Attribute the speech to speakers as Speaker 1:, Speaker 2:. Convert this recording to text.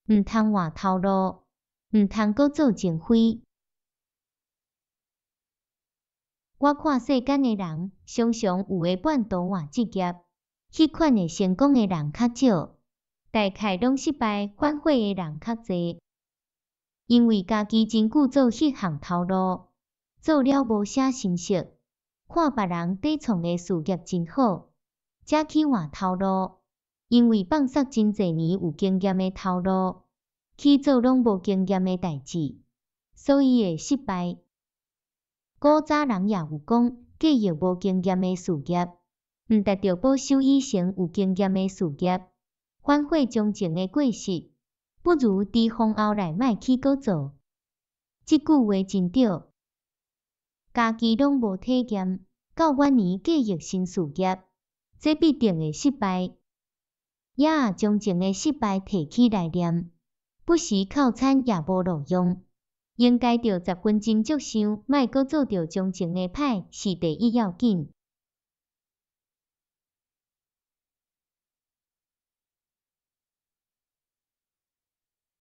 Speaker 1: 毋通換頭路，毋通閣做前非。我看世間的人，常常有的半途換職業，彼款會成功的人較少，大概攏失敗反悔的人較濟。因為家己真久做彼項頭路，做了無啥心得，看別人底創的事業真好，才去換頭路。因為放捒真濟年有經驗的頭路，去做攏無經驗的代誌，所以會失敗。古早人也有講，繼續無經驗的事業，毋達著保守以前有經驗的事業，反悔從前的過失，不如佇風後來莫去閣做。這句話真對，家己攏無體驗，到晚年繼續新事業，這必定會失敗。也將前的失敗提起來念，不時哭慘也無路用。應該著十分斟酌想，莫閣做著從前的歹，是第一要緊。